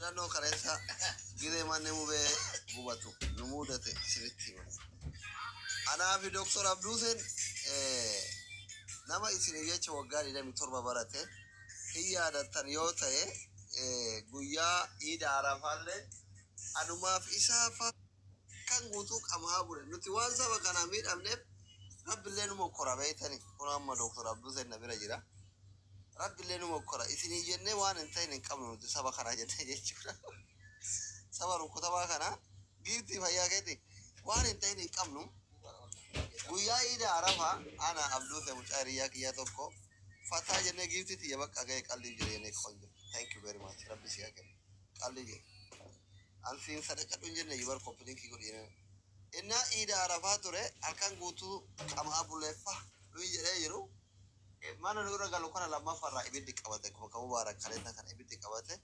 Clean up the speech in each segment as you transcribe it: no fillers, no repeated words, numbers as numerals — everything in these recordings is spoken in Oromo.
Dhaadannoo kaleessa gizee manni Mubee gubatu nu mudate isinitti hima. Anaa fi Doktor Abduuseen nama isiniif jecha waggaa 27 barate hin yaadattan yoo ta'e, guyyaa Iida Arafaallee anumaaf isaa kan guutuu qamaa bule. Nuti waan saba kanaa miidhamneef Rabbillee nu mokkora beeytani. Kun amma Doktor Abduuseen na bira jira. Rabbillee nu mokkora. Isinii jennee waan hin ta'in hin qabnu nuti saba kanaa jennee jechuudha. Saba rukkutamaa kana giiftii fayyaa keeti waan hin ta'in hin qabnu. Guyyaa Iida Arafaa ana Abduusee mucaa hiriyyaa kiyyaa tokko fataa jennee giiftii tiyya bakka ga'e qalliif jira jennee qoonjo. Thank you very much. Rabbi si haa kennu. Qallii jedhe. An siin sadaqadhu hin jenne yubar copy link godhi jennee. Innaa Iida Arafaa ture, halkan guutuu qama'aa buleeffa nuyi jedhee jiru. Mana nu irra galu kana lammaffaarraa ibiddi qabate, akkuma kan Mubaarak kaleessa kana ibiddi qabate.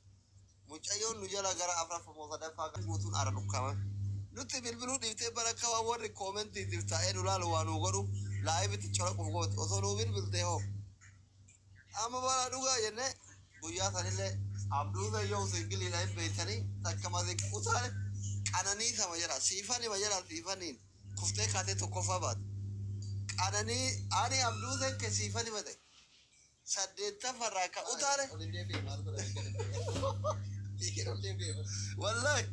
Mucayyoon nu jala gara afraffaa moo sadaffaa kan guutuun aara dhukkaamame. Nutti bilbiluu dhiiftee bara akka waan warri koomentiitiif taa'ee nu laalu waa nuu godhu laayivitti colaquuf gooti. Osoo nuu bilbiltee hoo? Amma bara dhugaa jennee guyyaa sanillee Abduuseen yoo singiliidha hin beektanii takka masiq utaale qananiisama jedha, siifanima jedha, siifaniin kuftee kaatee tokkoffaa baate. Qananii ani Abduuseen kee siifanima ta'e. Saddeettaffarraa ka utaale. Wallaahi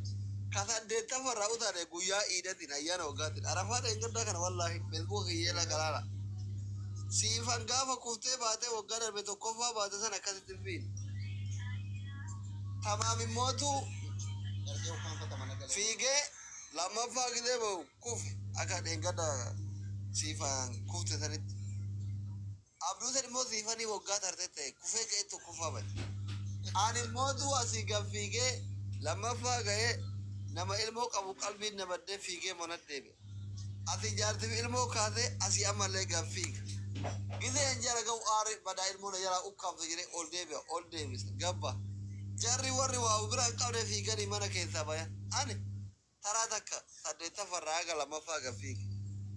ka saddeettaffarraa utaale guyyaa Iidatiin, ayyaana waggaatiin, Arafaa dheengaddaa kana, wallaahi Feesbuuka kiyyeela galaala. Siifan gaafa kuftee baatee waggaa darbe tokkoffaa baate sana akkasitti hin fiine. Tamaam immootu fiigee lammaffaa gizee ba'u kufe akka dheengadda siifan kufte sanitti. Abduusen immoo siifanii waggaa tarte ta'e kufee ka'ee tokkoffaa bade. Ani immootu asii gad fiigee lammaffaa ga'ee nama ilmoo qabu qalbiin na baddee fiigee mana deebi'e. Asii jaartiif ilmoo kaasee asii ammallee gad fiiga. Gizeen jala ga'u aarri badaa ilmoo na jalaa ukkaamsa jedhee ol deebi'a, ol deebisa, gabba. Jarri warri waa bira hin qabne fiiganii mana keessaa bayan. Ani taraa takka saddeettaffarraa haga lammaffaa gad fiige.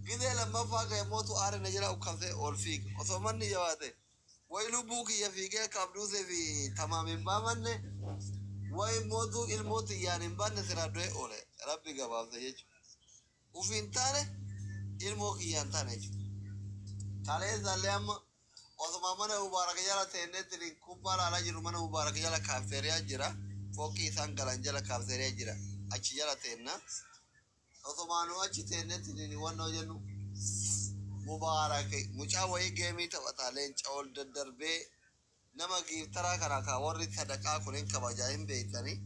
Gizee lammaffaa ga'e mootu aarri na jalaa ukkaamsee ol fiiga. Osoo manni jabaate wayi lubbuu kiyya fiigee akka Abduusee fi Tamaam hin baafanne, wayi mootuu ilmoo tiyyaan hin baanne silaa du'ee oole. Rabbi gabaabse jechuudha. Ufi hin taane, ilmoo kiyya hin taane jechuudha. Kaleessallee amma osuma mana Mubaarak jala teenneetti kubbaa laalaa jirru, mana Mubaarak jala kaafteeriyaa jira. Fooqii isaan galan jala kaafteeriyaa jira. Achi jala teenna. Osuma nu achi teenneetti wannoo jennu Mubaarak mucaa wayii geemii taphataa leenca ol daddarbee nama giiftaraa kana ka warri sadaqaa kun hin kabajaa hin beektanii.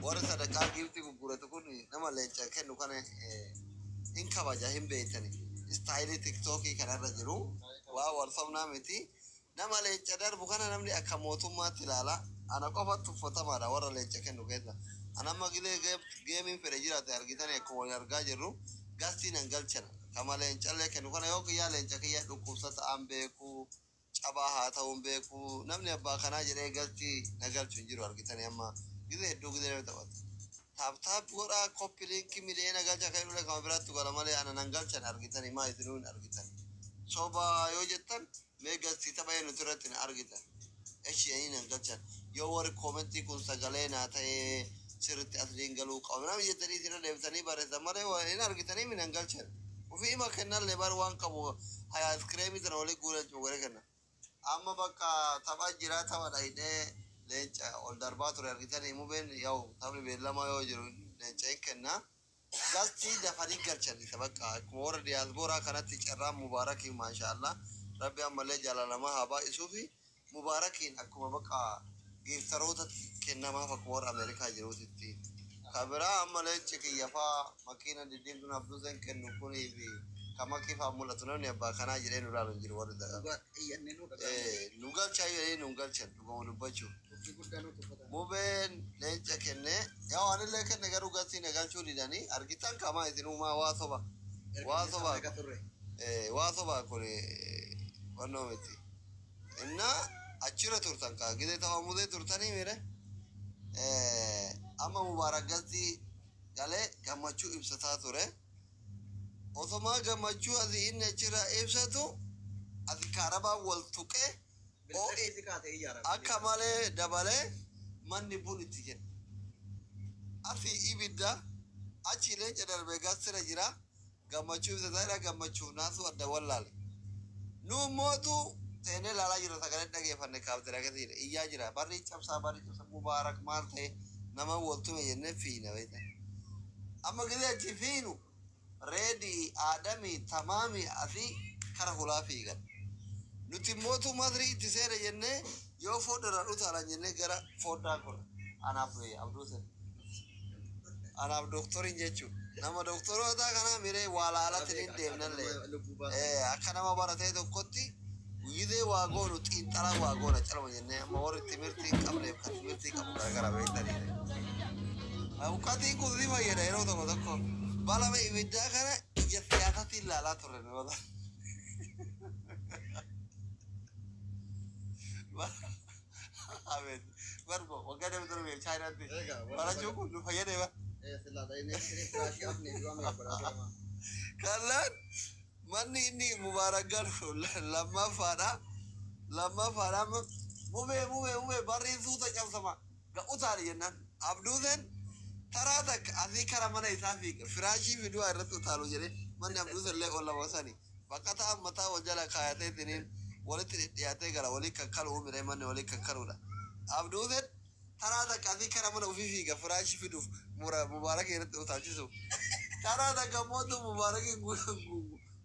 Warri sadaqaa giiftii gurguratu kun nama leenca kennu kana hin kabaja hin beektanii. Istaayilii Tiktookii kanarra jiru waa wal sobnaa miti. Nama leenca darbu kana namni akka mootummaatti ilaala. Ana qofatti uffatamaadha warra leenca kennu keessa. Ana amma gilee geemiin fedhe jiraate argitanii akkuma waliin argaa jirru gastii nan galchana. Kama leencallee kennu kana yoo kiyyaa leenca kiyya dhukkubsata an beeku, cabaa haa ta'uun beeku, namni abbaa kanaa jedhee galtii na galchu hin jiru argitanii. Amma gizee hedduu gizee namni taphata. Tap tap godhaa, copy link miliyoona galcha kan jedhule kama biraatti godha malee ana nan galchan argitanii, maa isinuu hin argitan. Soba yoo jettan mee galtii tapha nuti irratti hin argitan. Eshi ani nan galchan. Yoo warri koomentii kun sagalee naa ta'ee sirriitti asliin galuu qabu. Namni jettanii isin irra deebitanii barreessan malee hin argitanii mi nan galchan. Ufii hima kennallee bar waan qabu hayaa iskireemii sana walii guuree godhee kenna. Amma bakka tapha jira, tapha dhahidhee leenca ol darbaa ture argitanii. Mubeen yaa'u taphni beellamaa yoo jiru leenca hin kenna. Galtii dafanii galchan isa bakka akkuma warra diyaaspooraa kanatti carraan Mubaarakiin, maashaallah, Rabbi ammallee jaalalamaa haa baay'isuu fi Mubaarakiin akkuma bakka giiftarootatti kennamaaf akkuma warra Ameerikaa jiruutitti. Ka biraa amma leenci kiyya faa makiina diddiimtuun Abduuseen kennu kunii fi ka makii faa mul'atu namni abbaa kanaa jedhee nu laalu hin jiru warri nu galchaa jedhanii nu hin galchan dhugama dubbachuuf. Mubeen leenca kenne, yaa anillee kenne, garuu galtii na galchuu didanii argitan kamaa isin uumaa waa soba. Waa soba. Waa soba kun wannoo miti. Innaa achirra turtan kaa gizee tapha muzee turtanii mire amma Mubaarak galtii galee gammachuu ibsataa ture. Osomaa gammachuu asii inni achirraa ibsatu asi kaarabaan wal tuqee akka malee dabalee. Manni bun itti jedhe. Asii ibidda achi leenca darbee gaasira jira. Gammachuu ibsataa gammachuuf naasuu adda wallaale. Nu mootu seenee ilaalaa jira, sagalee dhageeffanne kaaftee akkasii iyyaa jira. Barri cabsaa, barri cabsaa, Mubaarak maal ta'e, nama waltume jennee fiina beekta. Amma gisee achi fiinu reedii aadamii tamaamii asii kara hulaa fiigan. Nuti mootu Masrii itti seene jennee yoo foddaraan utaalan jennee gara foddaa kun anaaf Abduusen. Anaaf doktoriin jechuudha. Nama doktoroota kanaa miree waa laalatti ni deemnallee. Akka nama baratee tokkotti gizee waa goonu xiinxalaa waa goona calma jennee, amma warri timirtii hin qabneef kan timirtii qabu garagara beektanii. Awuqatiin kun si fayyada yeroo tokko tokko. Balama ibiddaa kana ija siyaasatiin ilaalaa turre nu. Amen. Barbo waggaa deemu ture Chaayinaatti. Barachuun kun nu fayyade ba. Kallaan manni inni Mubaarak galu lammaffaadha. Lammaffaadha, mumee mumee mumee, barriin suuta cabsama. Utaali jennaan. Abduusen taraa takka asii kara mana isaa fiiga. Firaashii fiduu irratti utaalu jedhee, manni Abduusen illee ol lama sani. Bakka ta'an mataa wal jala kaayatee ittiin walitti dhiyaatee gara walii kakkaluu miree, manni walii kakkaluudha. Abduusen taraa takka asii kara mana ofii fiiga firaashii fiduuf Mubaarak irratti utaalchisu. Taraa takka mootu Mubaarak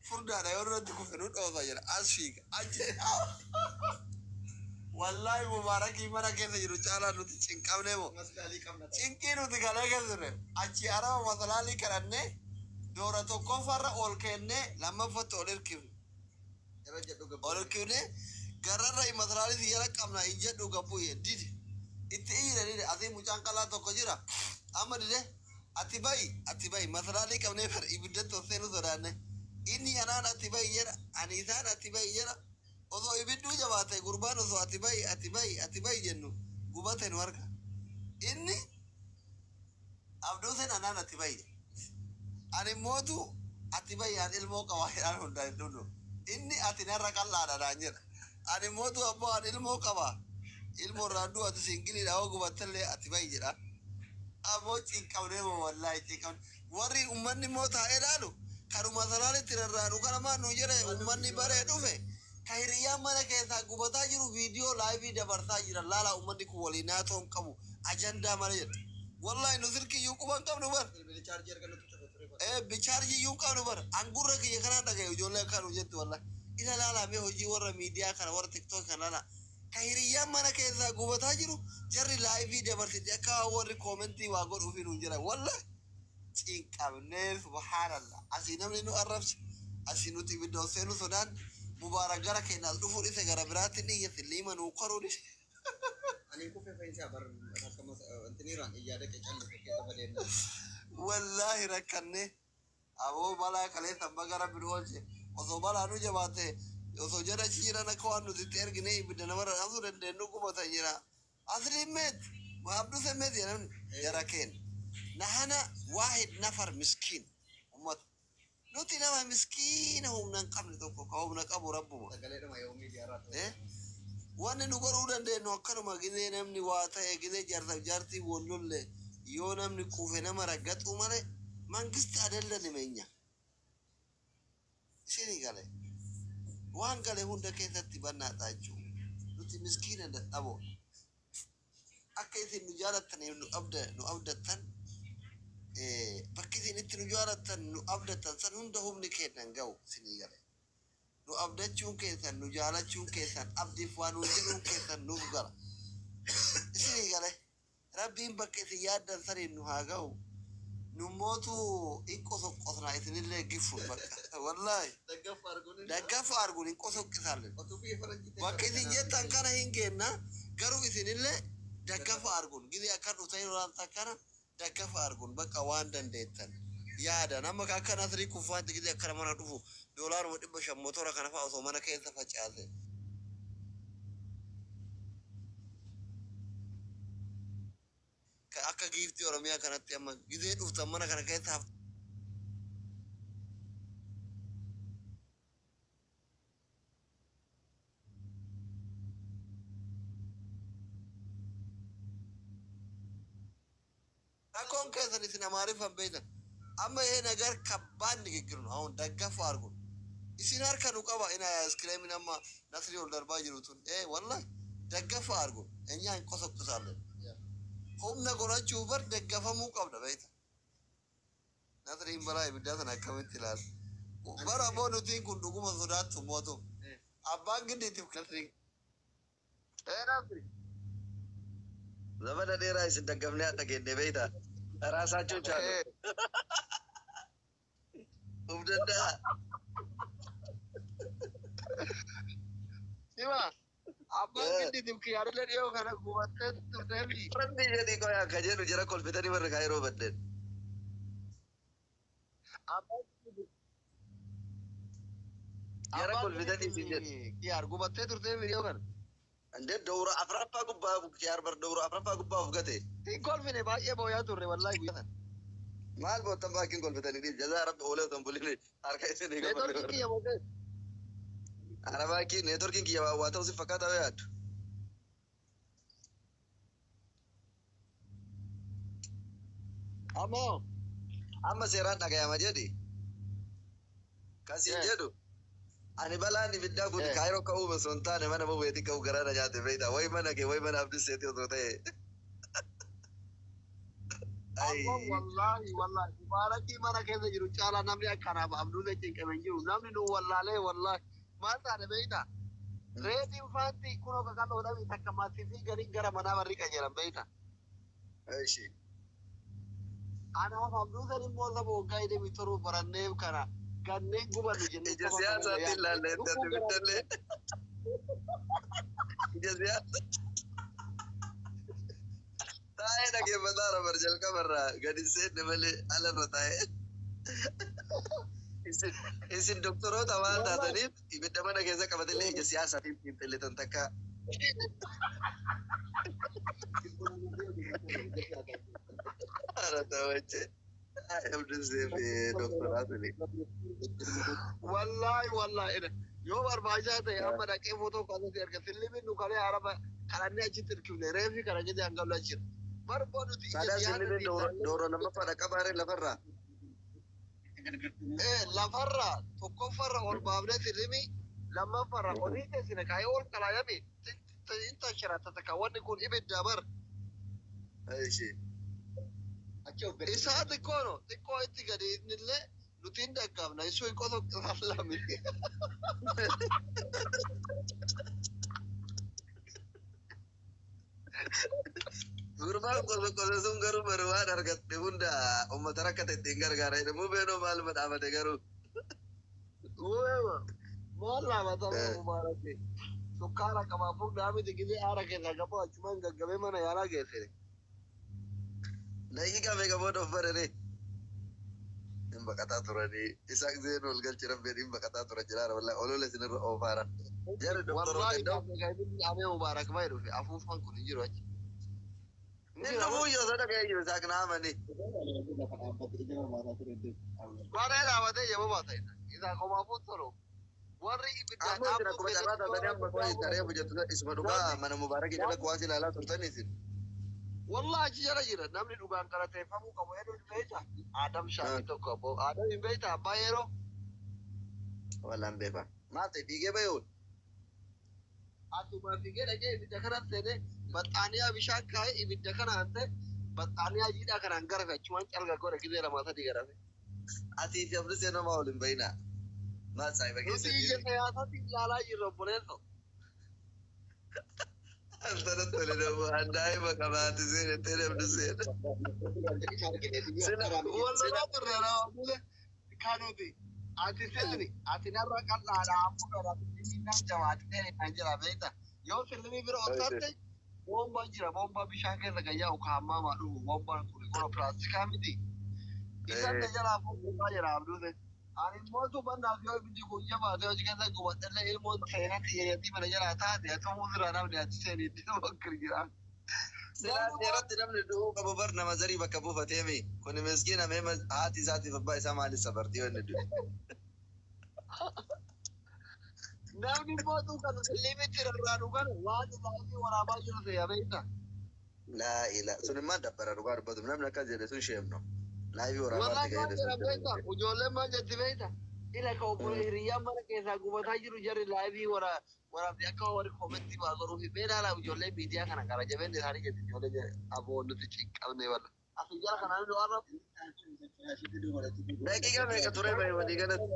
furdaadha yoo irratti kufe nu dhoosa jedha, as fiiga achi. Wallaahi Mubaarakii mana keessa jiru caalaa nuti cinqabnee moo? Cinqii nuti galee keessa turre. Achi araba masalaalii kadhannee doora tokkoffaarra ol kennee lammaffatti ol hirkifne. Ol hirkifne gararra masalaalii si jala qabna hin jedhu gabbu'e dide. Itti iyyine dide, asii mucaan qalaa tokko jira. Amma dide, ati bayi, ati bayi, masalaalii qabnee far ibiddatti ol seenuu sodaanne. Inni anaan ati bayi jedha, ani isaan ati bayi jedha. Osoo ibidduu jabaate gurbaan osoo ati bayi, ati bayi, ati bayi jennu gubate nu harka. Inni Abduusen anaan ati bayi. Ani mootu ati bayi, an ilmoo qaba jedhaan hundaa hin dhunnu. Inni ati narra qal'aadha naan jedha. Ani mootu abboo an ilmoo qaba. Ilmoo irraa du'u, ati singiliidha, hoo gubattellee ati bayi jedha. Aboo cinqabnee moo, wallaahi cinqabne. Warri uummanni immoo taa'ee ilaalu kanuma sanaanitti rarraanu kana maal nu jedhe, uummanni baree dhufe. Ka hiriyyaan mana keessaa gubataa jiru viidiyoo live dabarsaa jira. Laala, uummanni kun waliin naatoo hin qabu. Ajandaa malee jedha. Wallaahi nu silkii iyyuu quban qabnu bar. Bichaarjii iyyuu hin qabnu bar. Angurra kiyya kanaan dhagaye ijoollee akka nu jettu wallaahi. Isa laalaa mee, hojii warra miidiyaa kana, warra TikTok kana laala. Ka hiriyyaan mana keessaa gubataa jiru jarri live dabarsite akka warri comment waa godhuufi nu jira. Wallaahi cinqabnee, subhaanallah. Asii namni nu arrabse, asii nuti ibidda ol seenuu sodaan, Mubaarak gara keenyaas dhufuu dhise, gara biraatti dhiyyate liima nuu koruu dhise. Ani kufee fayyisaa bar akkasumas intiniiraan iyyaa dhaqee callise keessa badeenna. Wallaahi rakkanne. Aboo balaa kaleessa baga rabbi nu oolche. Osoo balaa nu jabaate, osoo jara achi jiran akka waan nuti itti ergine ibidda namarra dhaamsuu dandeenyu gubatan jira. Asliin meet Abduu meet jedhamni jara keenya. Nahana waahid nafar miskiin ummata. Nuti nama miskiina humna hin qabne tokko, ka humna qabu rabbuma. Sagaleedhuma yoo miidiyaa irraa ta'e. Wanni nu godhuu dandeenyu akkanuma gizee namni waa ta'e, gizee jaarsaaf jaartii wal lolle, yoo namni kufe nama raggaxuu malee mangisti adellan imenya. Isinii gale, waan gale hunda keessatti bannaadha jechuudha. Nuti miskiina dadhaboo. Akka isin nu jaalattaniif nu abdattan, bakki isin itti nu jaalattan nu abdattan san hunda humni kennan ga'u isinii gale. Nu abdachuun keessan, nu jaalachuun keessan, abdiif waan nuun jedhuun keessan nuuf gala. Isinii gale, rabbiin bakka isin yaaddan saniin nu haa ga'u. Nu mootu in qosoqqosnaa isinillee gifuun bakka wallaahi. Daggafa arguun. Daggafa arguun hin qosoqqisallen. Otuu biyya faranjii ta'e. Bakka isin jettan kana hin geenna, garuu isinillee daggafa arguun gizee akka dhuftan olaantaa kana daggafa arguun bakka waan dandeettan yaada nama akka Nasrii kuffaatti gizee akkana mana dhufu doolaaruma 500 motora kana fa'a osoo mana keessa facaase. Akka giiftii Oromiyaa kanatti amma gizee dhuftan mana kana keessa Rakkoon keessan isin Amaariffan beektan. Amma ይሄ ነገር ከባድ ንግግር ነው። አሁን ደገፍ አድርጉ። Isin harka nu qaba ina iskreemin amma Nasrii ol darbaa jiru tun wallahi ደገፍ አድርጉ። እኛ እንቆሰቁሳለን። Humna godhachuu bar daggafamuu qabda beekta. Nasriin balaa ibiddaa sana akkamitti ilaala? Bara ammoo nutiin kun dhuguma sodaattu mootu. Abbaan giddiitiif Nasriin. Nasri. Zamana dheeraa isin daggafnee hadha kenne beekta. Raasaachuu chaalu. Uf danda'a. Sima. Abbaan giddiitiif kiyyaarillee dhiyoo kana gubattee turteefi. Rabbi jedhii qoyaa akka jedhu jara kolfitanii warra kaayiroo baddeen. Jara kolfitanii isin jedhu. Kiyyaar gubattee turteefi dhiyoo kana. Andee dawra afraffaa gubbaa kiyyaar bar dawra afraffaa gubbaa of gate. Hin kolfine baay'ee booyaa turre wallahi guyyaa sana. Maal boottan baakkiin kolfitanii dhiif jazaa rabbi oolee otoo hin buline harka isin Neetworkiin kiyya bookee. Ara baakkiin neetworkiin kiyya waa ta'u si fakkaataa yoo yaaddu. Ammoo. Amma seeraan dhagayama jedhi. Kasiin jedhu. Ani balaan ibiddaa kun kaayiroo ka'uu osoo hin taane mana mubeetii ka'uu garaana nyaate beektaa. Wayi mana kee wayi mana abdii seetii osoo ta'e. Ammoo wallaahi wallaahi mubaarakii mana keessa jiru caalaa namni akkanaaf abduu cinqame hin jiru. Namni nu wallaalee wallaahi maal taane beektaa? Reetiin faanti kunoo kakalloo dhabii takka maatii fi gariin gara manaa barri qajeelan beektaa? Ishi. Anaaf abduu san immoo saba waggaa hidhee torba baranneef kana ganneen gubannu jennee. Ija siyaasaatti ilaalle itti ibiddallee. Ija siyaasa. Taa'ee dhaggeeffataa bar jalqabarraa gadi seenne malee alarra taa'ee. Isin doktoroota waan taataniif ibidda mana keessa qabatillee ija siyaasaatiin xiinxallitan takka. Ara tawache. Abdusee fi doktoraatuni. Wallaahi wallaahi yoo barbaachisaa ta'e amma dhaqee footoo kaasatti erga sillimin nu kalee araba kadhannee achitti hirkifne reefi kana jedhee hangam jira. Barboo nuti ija Sadaa sillimin siyaasaatiin dooro lammaffaa dhaqqabaaree lafarraa. Lafarra tokkoffarra ol baafnee sillimi lammaffarra olii teessine kaayee ol kalaayame inta shirattata ka wanni kun ibidda bar. Ishi. Isaa xiqqoo no xiqqoo itti gadi innillee nuti hin daggafna isuu hin qoto lallami. Gurbaan qosa qosa sun garuu bari waan argatte hunda uummata rakkate ittiin gargaara jedhe mubeenoo maaluma dhaabate garuu. Maal dhaabata mubaarakee sukkaara qabaa fugdaa miti gisee aara keessaa qabu achumaan gaggabee mana yaalaa geessine. Daqiiqaa meeqa booda of barere? Hin baqataa turanii Isaaq Zeen ol galchi rabbeen hin baqataa turan jiraara wallahi olola isinirra oofaara. Jarri doktoroota Wallahi iddoo. gaafa amee mubaarak baay'ee dhufe afuufaan kun hin jiru achi. Inni dhufuu yoo sada ga'ee jiru Isaaq na amani. Baree dhaabatee yeroo baata isa. Isaa qomaafuu tolu. Warri ibidda Ammoo isin dhaabuu akkuma carraa taatanii amma qo'i taree hojjettu isuma dhugaa mana mubaarakii jala kuwaas ilaalaa turtan isin. Wallahi achi jala jira namni dhugaan galateeffamuu qabu hedduu hin beekta. Adam shaakii tokko abbo Adam hin beekta abbaa yeroo. Wallaan beeka. Maal ta'e fiigee bayoo? Asuma fiigee dhaqee ibidda kana seenee baxxaaniyaa bishaan kaa'ee ibidda kana hante baxxaaniyaa jiidhaa kanaan garafe achumaan calga godhe gizee lamaa sadii garafe. Atii fi abdii seenoo maa waliin bayinaa? Maal saayiba Nuti keessa ija jiru? siyaasaatti ilaalaa jirra obboleesso. Antana tole nama daa'ima qabaate seenettee abdii seena. Sina Wallola turre nama kanuti. Ati silmi ati narra qal'aadha ammoo gara silmi nan jabaate ta'e kan jira beekta. Yoo silmi bira ol taate bombaan jira bombaa bishaan keessa kan yaa'u kaammaa dhugu bombaan kun kono pilaastikaa miti. Isaan na jalaa fuudhaa jira abduuse. Ani immoo tubannaaf yoo ibiddi kun jabaate hojii keessa gubadhellee ilmoon seenatti yeetii mana jalaa taate atumuu sirraa namni achi seenii itti bakkir jira. Silaa seeratti namni du'uu qabu bar nama zarii bakka buufateemi. Kuni miskiina mee haati isaatiif abbaa isaa maaliif safarti yoo inni du'e? Namni immoo kan limiti irraa dhugan waan isaanii waraabaa jiru ta'e beekta. Laa ilaa sun immoo dabbara dhugaa dubbatu namni akkas jedhe sun sheemno. Laayivii waraabaatti Wallahi kan maal jedhe sun jedha beekta? Ijoolleen maal jetti beekta? Ila ka obbo hiriyyaan mana keessaa gubataa jiru jarri laayivii waraabde akka warri koomentii waa godhuuf beelaa laa ijoollee miidiyaa kana gara jabeen isaanii jetti ijoollee aboo nuti cinqabne walla. Asii jala kanaan nu arrabu. Daqiiqaa meeqa ture bahe walii galatti?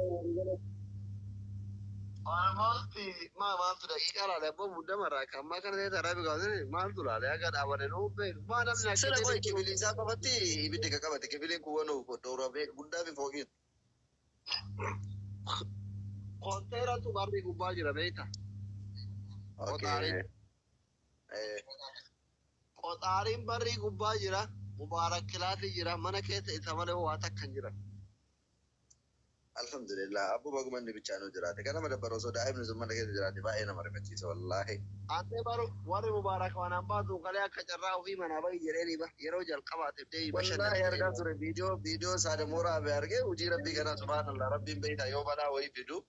Almost maa maaltu daqiiqaa laale abboo muddama irraa kan ammaa kana ta'e taraa biqilaa maaltu laale akka dhaabane nuu beeku maa namni Sila akka qoy kibiliin isaa qofatti ibiddi ka qabate kibiliin kun waan dooraa guddaa fi fooqiin. Konteeratu barri gubbaa jira beekta. Okay. Qoxaariin barrii gubbaa jira. Mubaarak kilaasi jira. Mana keessa isa malee waa takka hin jiran. Alhamdulillah abbuma gumanni bichaanuu jiraate kanama dabbara osoo daa'imni sun mana keessa jiraate baay'ee nama rifachiisa wallaahi. Ante baru warri Mubaarak waan baatu kalee akka carraa ofii manaa bahi jedhee ba yeroo jalqabaatiif deebi Wallaahi argaa ture viidiyoo saadamoora hafe argee hojii rabbii kanaa subhaanallah rabbiin beektaa yoo balaa wayii fidu.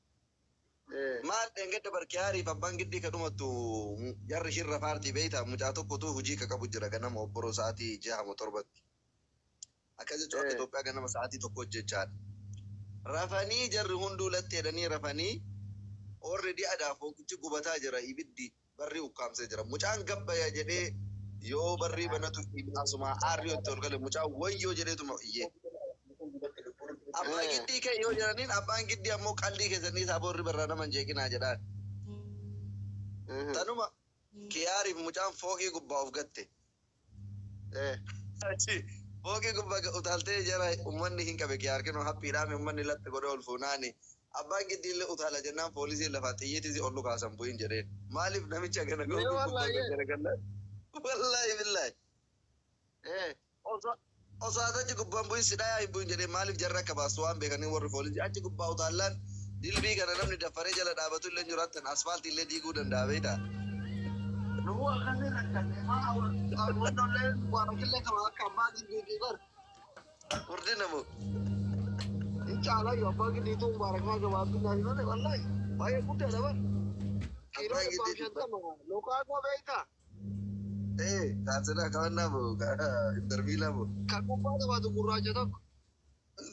Maal dheengadda barkiyaariif abbaan giddii kadhumattu jarri shirra faartii beektaa mucaa tokkotu hojii ka qabu jira ganama obboroo sa'aatii 6 7tti. Akkas jechuun akka Itoophiyaa ganama sa'aatii 1 hojjechaadha. Rafanii jarri hunduu latti jedhanii rafanii already adaaf fooqichi gubataa jira ibiddi barrii ukkaamsee jira. Mucaan gabbaya jedhee yoo barrii banatu asuma aarri itti ol gale mucaan wayyoo jedheetuma iyyee. Abbaan giddii kee yoo jedhaniin abbaan giddii ammoo qallii keessanii saaborri barraa nama hin jeeqinaa jedhaan. Tanuma kiyaariif mucaan fooqii gubbaa of gatte. Achi fooqii gubbaa utaaltee jara uummanni hin qabe kiyaar kennu haphiidhaan uummanni latti godhee ol fuunaani. Abbaan giddii illee utaala jennaan poolisiin lafaa xiyyiitis ol lukaasan bu'in jedheen. Maaliif namicha kana fooqii gubbaa garagalla? Wallaahi billaahi. Osoo ati achi gubbaan bu'in si dhayaa hin bu'in jedhee maaliif jarri akka baastu waan beekanii warri poolisii achi gubbaa utaallaan dilbii kana namni daffaree jala dhaabatu illee jiraattan asfaaltii illee diiguu danda'a beektaa. Nuu akkasii rakkanne maa wannollee Mubaarakillee kama akka abbaa giddiitii bar. Furdina moo? Hin caalayyuu abbaa giddiituu Mubaarak maa gabaabinaa fi malee wallaahi baay'ee guddaadha bar. Kiiloo 150 Lukaakoo beektaa? Ee kaasina qabannaa moo Inter Milan moo? Kan kubbaa taphatu gurraacha tokko.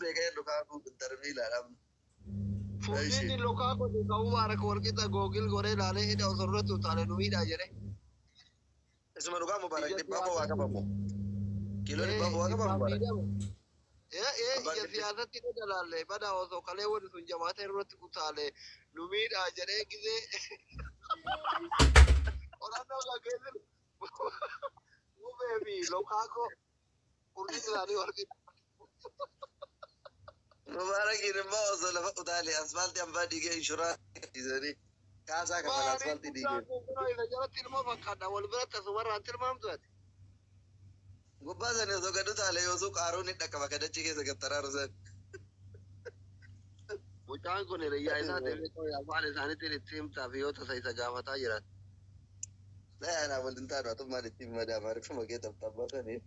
Beekee Lukaakuu Inter Milan amma. Furdinni Lukaakoo kan Mubaarak walqixa googil godhee ilaalee hidha osoo irratti utaalee nu miidhaa jedhee. Isuma dhugaa Mubaarak dhibbaafoo waa qabamu. Kiiloo dhibbaafoo waa qabamu Mubaarak. Ija siyaasatti ni dalaalle badaa osoo kalee wanti sun jabaatee irratti utaalee nu miidhaa jedhee gisee qorannoo gaggeessin Mubee fi Lukaakoo furdinni isaanii walqixa. Mubaarakiin immoo osoo lafa utaalee asfaaltii hambaa diigee inshuraansii kaasaa kafala asfaaltii diigee. Jalatti ilmoo fakkaata wal biratti asumarraan tilmaamtu ati. Gubbaa sani osoo gad utaalee yoo qaaruun ni dhaqqaba kadachii keessa gattaraaru san. Mucaan kun hiriyyaa isaa deemee afaan isaaniitiin itti himtaa fi yoo tasa isa gaafataa jiran. Laa anaa waliin taanu atummaan ittiin madaa maariifuma kee taphataa sanii.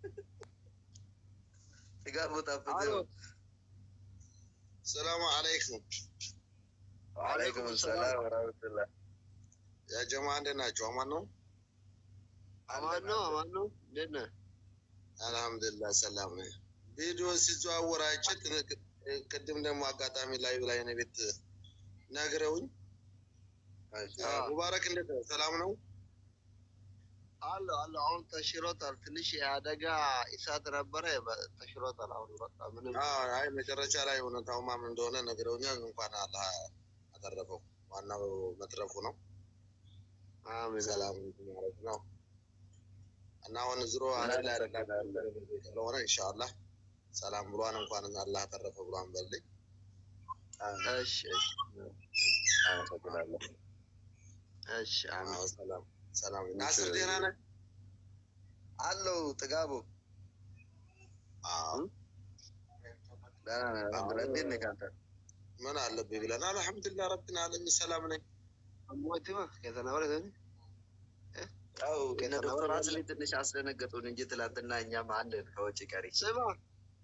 Egaa mutaaffatee. السلام عليكم. وعليكم السلام ورحمة الله. يا جماعة እንዴት ናችሁ? አማን ነው? አማን ነው፣ አማን ነው። እንዴት ነህ? አልሐምዱሊላህ ሰላም ነኝ። ቪዲዮ ሲዘዋወር አይቼ ቅድም ደግሞ አጋጣሚ ላይ እኔ ቤት ነግረውኝ። ሙባረክ እንዴት ነው? ሰላም ነው? አለ አለ። አሁን ተሽሎታል። ትንሽ የአደጋ እሳት ነበረ፣ ተሽሎታል። አሁን በቃ ምንም። አይ መጨረሻ ላይ እውነታው ማን እንደሆነ ነግረውኛል። እንኳን አላህ አተረፈው። ዋናው መትረፉ ነው። አሜን። ሰላም ማለት ነው። እና አሁን ዝሮ አንድ ላይ ስለሆነ ኢንሻአላህ ሰላም ብሏን እንኳን አላህ አተረፈ ብሏን በልኝ። እሺ እሺ። አመሰግናለሁ። እሺ አሜን። ሰላም ሰላም። ናስር ደህና ነህ? አለው ጥጋቡ። አዎ። ደህና ነህ? አልሐምዱሊላህ። እንዴት ነህ ከአንተ? ምን አለብኝ ብለን አልሐምዱሊላህ ረቢል ዓለሚን ሰላም ነኝ። አሞቲማ ከተናበረ ያው እነ ዶክተር አስሊ ትንሽ አስደነገጡን እንጂ ትላንትና እኛም አለን ከውጭ ቀሪ። ስማ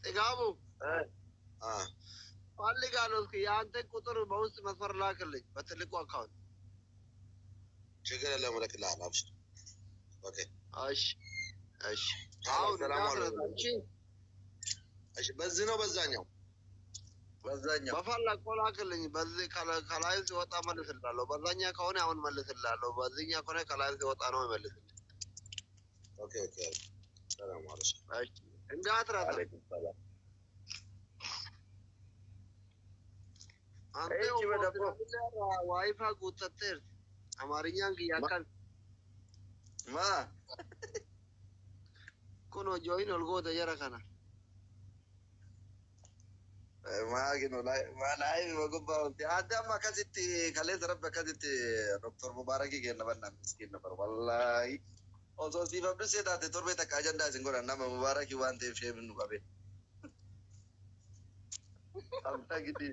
ጥጋቡ፣ ፈልጋለሁ። እስኪ የአንተን ቁጥር በውስጥ መስመር ላክልኝ በትልቁ account። ችግር የለም እልክልሃለሁ። አብሽር። Okay። እሺ። እሺ አሁን ሰላም አሉ። እንዳትረሳ። እሺ እሺ፣ በዚህ ነው በዛኛው በዛኛው በፈለግ ላክልኝ። በዚህ ከላይ ሲወጣ መልስላለሁ። በዛኛ ከሆነ አሁን መልስላለሁ። በዚህኛ ከሆነ ከላይ ሲወጣ ነው ይመልስልኝ። Okay okay። ሰላም አሉ። እሺ እንዳትረሳ። አለይኩም ሰላም። አንተ እቺ በደቦ ዋይፋ ጉተቴር አማርኛን ግያካል ማ ኩኖ ጆይን ኦልጎተ ጀረ ከና maagino live magubbaa wanti adda amma akkasitti kaleessa rabbi akkasitti Dr. Mubarakii kenna bannaa miskiin nafar wallaahi osoo siif abdusee taate torbee takka ajandaa isin godhan nama Mubarakii waan ta'eef sheemin nu qabe. Abbaa gidii.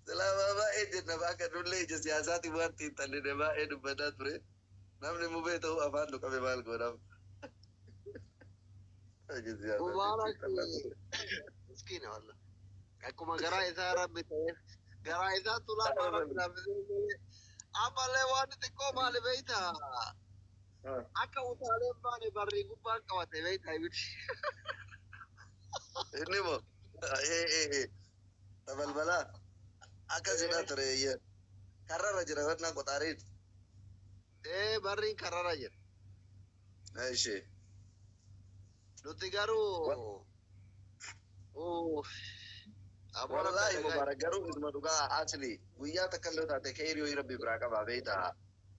Silaa baay'ee jenna bakka nullee ija siyaasaatiin waan xiinxalline baay'ee dubbataa ture. Namni mubee ta'uu afaan nu qabe maal godham. Ija siyaasaatiin Mubarak xiinxallaa ture. miskiina walla akkuma garaa isaa rabbi ta'eef garaa isaa tulaa rabbi laaffisee ammallee waan xixiqqoo maali beeyta akka utaaleen baane barrii gubbaan qabate beeyta ibiddi. Inni moo balbalaa akkasidha ture karrarra jira wannaan qoxaariin. Ee barriin karrarra jira. Ishi. Nuti garuu Wallaahi Mubarak garuu isuma dhugaa asli guyyaa takka illee taate keerii rabbi biraa qabaa beektaa.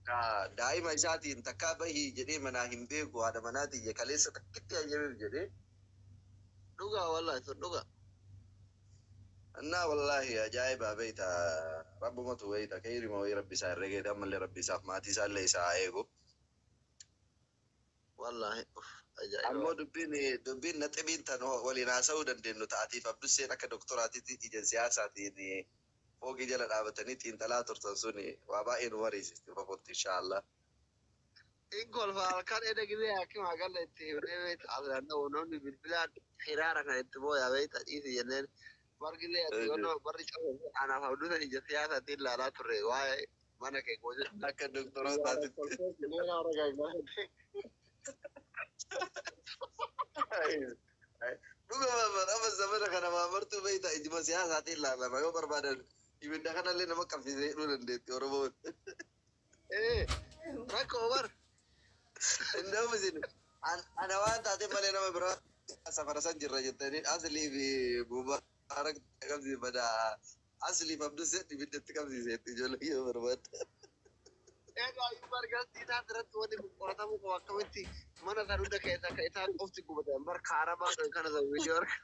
Ka daa'ima isaatiin takkaa bahii jedhee manaa hin beeku haadha manaatiin kaleessa takkitti hayyameef jedhee. Dhugaa wallaahi sun dhugaa. Annaa wallaahi ajaa'iba beektaa rabbumatu beektaa keerima wayii rabbi isaa herregeeti ammallee rabbi isaaf maatii isaallee isaa haa eegu. Wallaahi ajaa'iba. Ammoo dubbiin naxibiin tan waliin haasa'uu dandeenyu ta'atiif Abdusseen akka doktoraatiitti ija siyaasaatiin foogii jala dhaabatanii xiinxalaa turtan suni waa baay'ee nu mariisisti fafotti inshaallah. In kolfa halkan eda gisee hakima galla itti himnee beekta asirra namni bilbilaan hiraara kan itti booyaa beekta dhiisi jenneen bargillee ati yoonoo barri cabu anaaf abduusan ija siyaasaatiin ilaalaa turre waa'ee mana kee gosa. Akka doktorootaatitti. Dhuguma amma zamana kana maamartuu beekta ijuma siyaasaatiin ilaalama yoo barbaadan ibidda kanallee nama qabsiisee hidhuu dandeetti Oromoon. Ee rakkoo bar. Inni isin ana waan taate malee nama biraa safara san jirra jettanii aslii fi Mubaarak qabsiifadha. Asliif Abduseen ibiddatti qabsiiseetti ijoollee yoo barbaadde. Egaa iyyuu bargaasii isaa irratti wanni kun qoratamuu qabu akkamitti mana san hunda keessa akka isaan qofti gubatan bar kaaramaa kan kana san viidiyoo arga.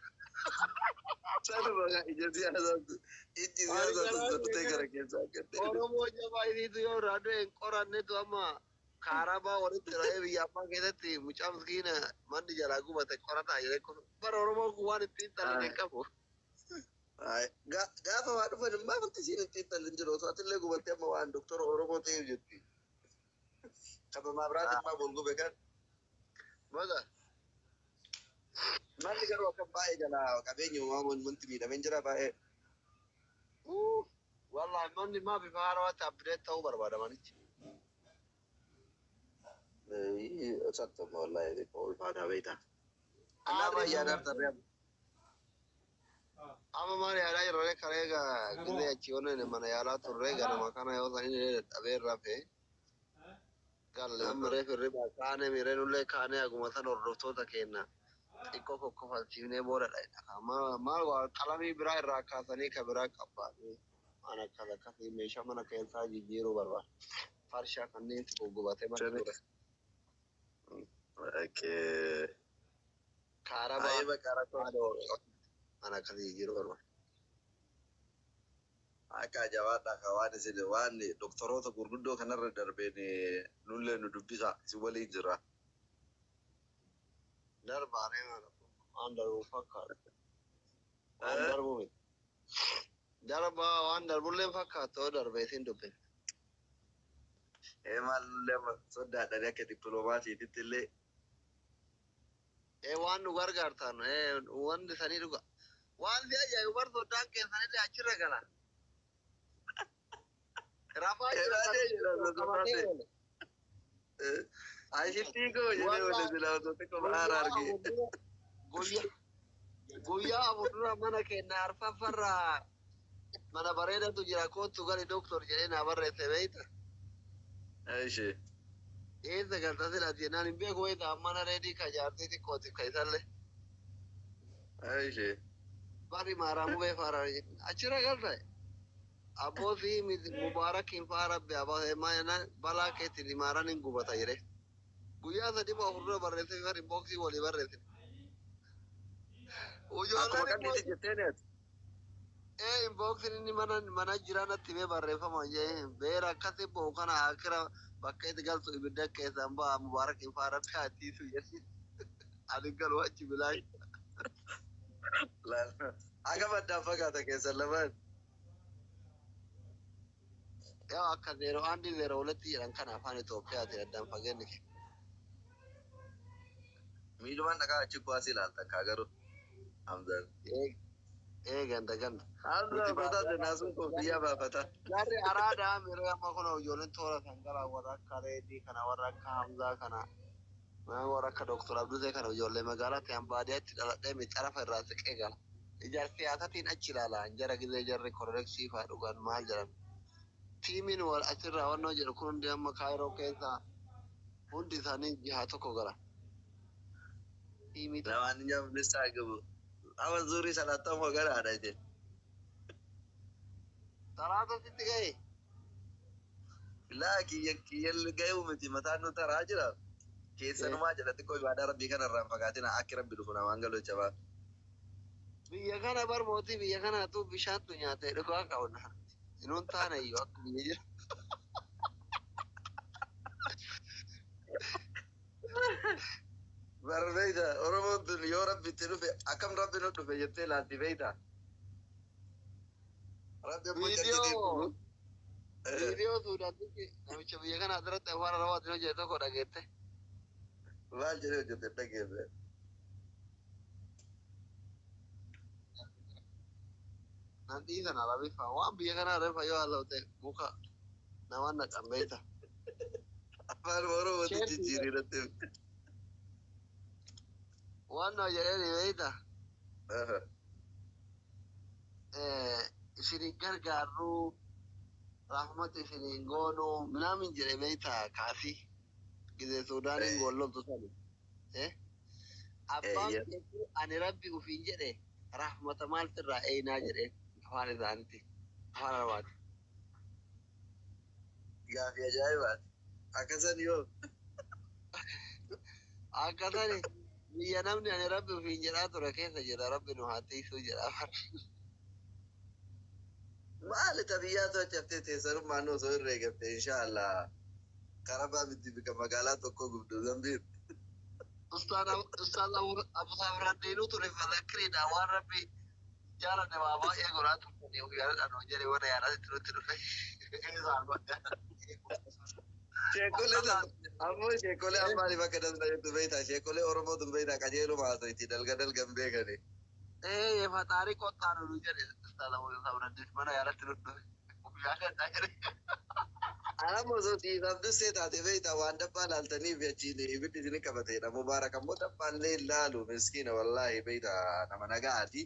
Sanuma ija siyaasaatu ijji siyaasaatu soddotee gara keessaa akka ta'e. Oromoo jabaa isiitu yoo irraa du'e hin qorannetu amma kaaramaa walitti ra'ee biyya abbaa keessatti mucaa miskiina manni jalaa gubate qorataa jedhee kun bara Oromoon kun waan ittiin xaline hin qabu. Gaafa waa dhufan immoo wanti isiin ittiin xalin jiru osoo atillee gubattee amma waan doktora Oromoo ta'eef jetti. Kama maabiraati immoo bol gube kan. Baga Manni garuu akka baay'ee jalaa qabeenya uumamuun wanti miidhameen jira baay'ee. Wallahi manni maa bifa haarawaatti update ta'uu barbaada manichi. Sattuma wallahi ulfaataa beektaa. Annaa yaadaaf tarree Amma maal yaalaa jirre karee gisee achi onne mana yaalaa turre ganama kana yoo san inni dadhabee rafee galle amma reef hirriba kaane miireenullee kaane aguma san hordoftoota kenna xiqqoo kokkofalchiifnee booda dhaqna. Maal waa qalamii biraa irraa kaasanii ka biraa qabbaatee waan akkas akkasii meeshaa mana keessaa jijjiiruu barbaada. Farshaa kanneen si guggubatee mana ture. Okay. Kaarabaa Ayee bakka rakkoo. waan akkasii jijjiiruu barbaada. Akka jabaadha ka waan isin waan doktoroota gurguddoo kanarra darbeen nullee nu dubbisa isin waliin jira. Darbaaree waan darbu fakkaata. Waan darbu miti. Darbaa waan darbullee fakkaata yoo darbe isin dubbin. Ee maalullee amma sodaadhani akka dippiloomaatiitti illee. Ee waan nu gargaartan ee wanti sanii dhuga. Waan si ajaa'ibu bar soddaan keessanillee achirra gala. Rafaa jira Jedhaatee jira qabatee sosofaate. oole. Ashittii koo jedhee oole silaa osoo xiqqoo bahaara arge. Guyyaa guyyaa 4 dura mana keenya arfaffarraa mana bareedatu jira kootu gali doktor jedhee naa barreesse beeyta. Ishee. Eessa galta sila jennaan hin beeku beeyta mana reedii ka jaartii xiqqootiif ka isallee. Ishee. Bari maaraamuu bee faara achirra galta. Abbootii mubaarakiin faa rabbi abbaa balaa keetiin imaaraan hin gubata jedhe. Guyyaa 3 moo 4 dura barreesse bari boksii walii barreesse. Akkuma Ijoolleen immoo qalliitti jetteen ati. ee inboxin inni mana mana jiraanatti himee barreeffama jee beera akkasi bo'u kana akira bakka itti galtu ibidda keessaan ba'a mubaarakiin faa rabbi haa tiisu jedhe. Ani galu achi bilaa. Akka addaan fagaata keessan lamaan. Yaa akka 01 02 jedhan kana afaan Itoophiyaatiin addaan fageenyi. Miilumaan dhagaa achi kuwaas ilaalta kaa garuu. Hamzaan. Ee ganda ganda. Hamzaan goota naasuun koofiyyaa baafata. Jarri araadaa yeroo ammaa kun ijoolleen toora sangalaa warra akka Reedii kana warra akka Hamzaa kana warra akka Dooktor Abdusee kana ijoollee magaalaatti han baadiyyaatti dhaladhee mixarafa irraa siqee gala. Ijaarsi siyaasatiin achi ilaala jara gizee jarri kororeksii faa dhugan maal jedhan. Tiimiin wal achirraa wannoo jedhu kun hundi amma Kaayiroo keessa hundi isaanii jihaa tokko gala. Tiimii ለማንኛውም ንስሐ ግቡ። አሁን ዙሪ ሰላጣም ወገን አዳጀ Salaata sitti ga'e. laa kiyya ga'uu miti mataan nu taraa jira. Keessanumaa jala xiqqoo ibaadaa rabbii kana irraa hin fagaatina akki rabbi dhufu namaan galuu jabaa. Biyya kana bar mootii biyya kanaatu bishaantu nyaatee dhugaa qabna. Inuun taane iyyuu akka biyya jira. Bar beeyta Oromoon tun yoo rabbi itti dhufe akkam rabbi nu dhufe jettee laatti beeyta. Rabbi ammoo Viidiyoo jalqabee viidiyoo Suudaanitti namicha biyya kana asirratti afaan Arabaatiin hojjete tokko dhageette. maal jedhee hojjete dhageesse. Nan dhiisan Arabiffaa waan biyya kana refa yoo haasa'u muka nama naqan beeyta. Afaan Oromootti Sheertii jijjiirinatti. waan nama jedheen beeyta. Isin gargaarruu rahmata isiniin goonuu minaamin jedhe beeyta kaasii gizee Suudaaniin gollomtu sani. Abbaan keetii ani rabbi ufiin jedhe rahmata maaltirraa eenaa jedhe afaan isaanitti afaan Arabaati. Gaafii ajaa'ibaati. Akkasan yoo Akkasani biyya namni ani rabbi ufiin jedhaa ture keessa jira rabbi nu haa tiisuu jedha. Maali xabiyyaa tochaftee teessanummaan osoo irra eegamte inshaallah. Karabaa miti bika magaalaa tokko gubdu zambiin. Ustaaz Abu ture falakkiriidha waan rabbi jaalanne waa baay'ee godhaa turtanii yaadadhaan hojii jedhe warra yaadatti nutti dhufe. Sheekolee ammoo sheekolee ammaaliif akka dansaa jettu beektaa sheekolee Oromoo tun beektaa qajeeluma haasayti dalga dalgan beekani. Ee faxaarii qottaa nu jedhe Ustaaz Abu Sabraddiin mana yaadatti nutti dhufe. Yaadadhaa jedhe. Anammoo osoo siifaf dursee taate beektaa waan dabbaa laaltaniif achiin ibiddi isin qabateedha. Mubaarak ammoo dabbaallee hin laalu miskiina wallaahi beektaa nama nagaati.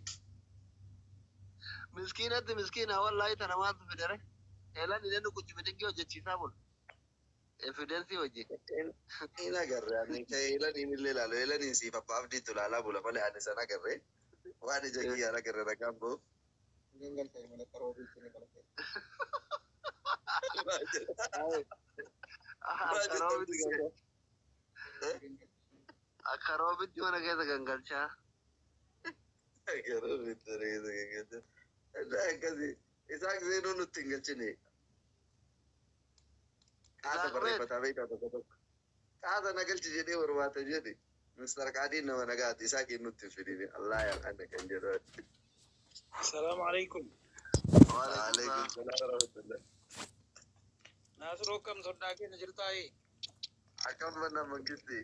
Miskiinatti miskiina wallaahi tana maaltu fidere? Eelan inni nukuchi bidiggee hojjechiisaa bulu. Evidensii hojii. Hin agarre ani eelaniin illee laalu eelaniin siif abbaa abdiitu laalaa bula malee ani san agarre waan ija kiyyaan agarre ragaan boo. Gangaltee mana qaroobii isin qalate. Akka roobitti mana keessa gangalchaa. Isaan seenuu nutti hin galchine. Qaata barreeffataa beektaa tokko tokko. Qaata na galchi jedhee barbaata jedhe. Mister Qaadiin nama nagaati isaa kennutti hin fidine. Allah yaal'anna kan jedhu. السلام عليكم. Waalaikum salaam warahmatullah. Naasiroo kam soddaa keenya jirtaa? Akkam banna mangisti.